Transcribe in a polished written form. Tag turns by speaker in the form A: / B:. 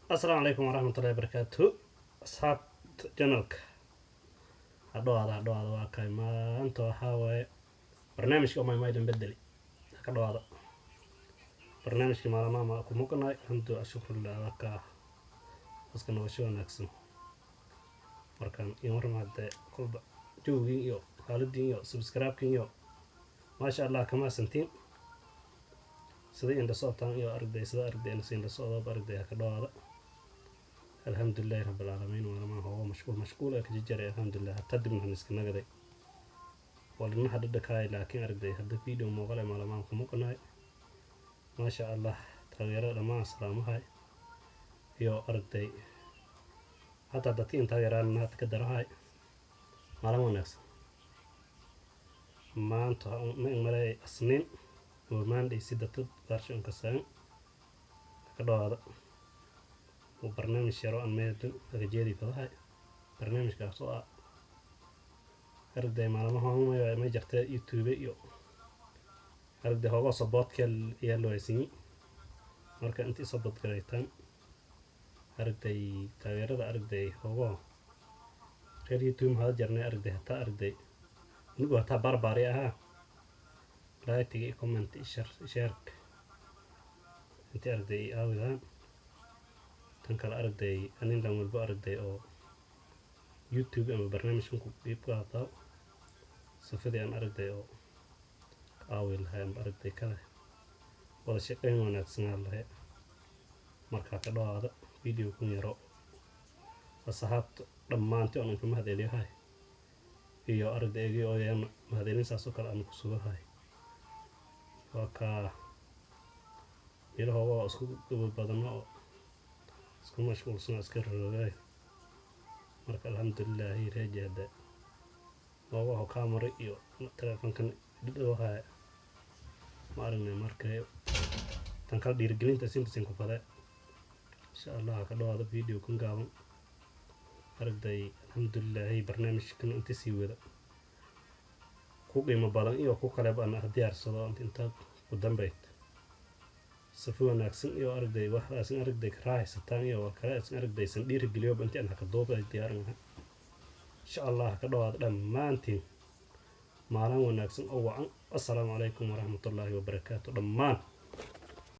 A: Asalaamu calaykum waraxmatullahi wabarakaatu. Asxaabta channelka, hadhowaada, hadhowaada. Waa kay, maanta waxaa waaye barnaamijka omay maydan bedeli. Ka dhawaada barnaamijkii maalmaha ku muqanaay. Alxamdulillah, shukrulilah. Waa aska nolosho wanaagsan. Markaan in warma hadee kolba jawgiin iyo xaaladiin iyo subscribe-kin iyo maasha Allah kama santiin sida indha socotaan iyo aragday, sida aragday indha socdaba aragday. Ka dhawaada. Alxamdulilahi rabbil caalamiin. Maalmaha hoogo mashquul mashquul ee kaja jaray. Alxamdulilah, hataa dibna iska nagaday walina hadda dhakaay, laakiin aragday hadda video muuqal ee maalmahan ku muqanaay. Maasha Allah, taageerada dhammaan salaamahay iyo aragday, hataa dadka in taageeraan hadda ka darahay. Maalin wanaagsan. Maanta ma malay asniin oo Monday, si dadka qaarsho kasaan. Ka dhawaada oo barnaamij yaro aan meeldan agajeedi fadahay. Barnaamijkaas oo ah aragday maalmaha ma jirta YouTube iyo aragday hoogo supportka ayaa loo haysanyi. Marka intii support garaytaan aragday taageerada aragday hoogo reer YouTube mahada jarnay aragday, hataa aragday anigu hataa barbaari ahaa, like comment, share intii aragday i aawidaan. Tan kale aragday anin lan walbo aragday oo YouTube ama barnaamijkan ku dhiib qaataa safadii aan aragday oo ka aawi lahay ama aragday kale wada shaqeyn wanaagsanaa lahay. Markaa ka dhawaada video kun yaro. Asxaabta dhammaantii oon inka mahad celiyahay iyo aragday egi ooyaan mahadcelin saas oo kale aan ku sugahay. Waa kaa meelahooga oo isku gabad badano oo isku mashquulsan oo iska rogaay. Marka alxamdulilaahi, reejeeda oogaho camera iyo telefonkan dhidhowhaya ma aragnay. Marka tan kale dhiirigelinta sintasin ku fade, insha Allah. Ka dhawaada video kan gaaban aragday. Alxamdulilaahi, barnaamijkan inta sii wada ku qiimo badan iyo ku kaleba aan diyaarsado inta ku dambeyd safi wanaagsan iyo aragday waxaasin aragday ka raaxaysataan iyo kale asin aragdaysan dhiirigeliyoba intii aan haka duuba diyaarin lahaa, insha Allah. Ka dhawaada dhammaantiin. Maalin wanaagsan oo wacan. Assalaamu calaykum waraxmatullaahi wabarakaatu dhammaan.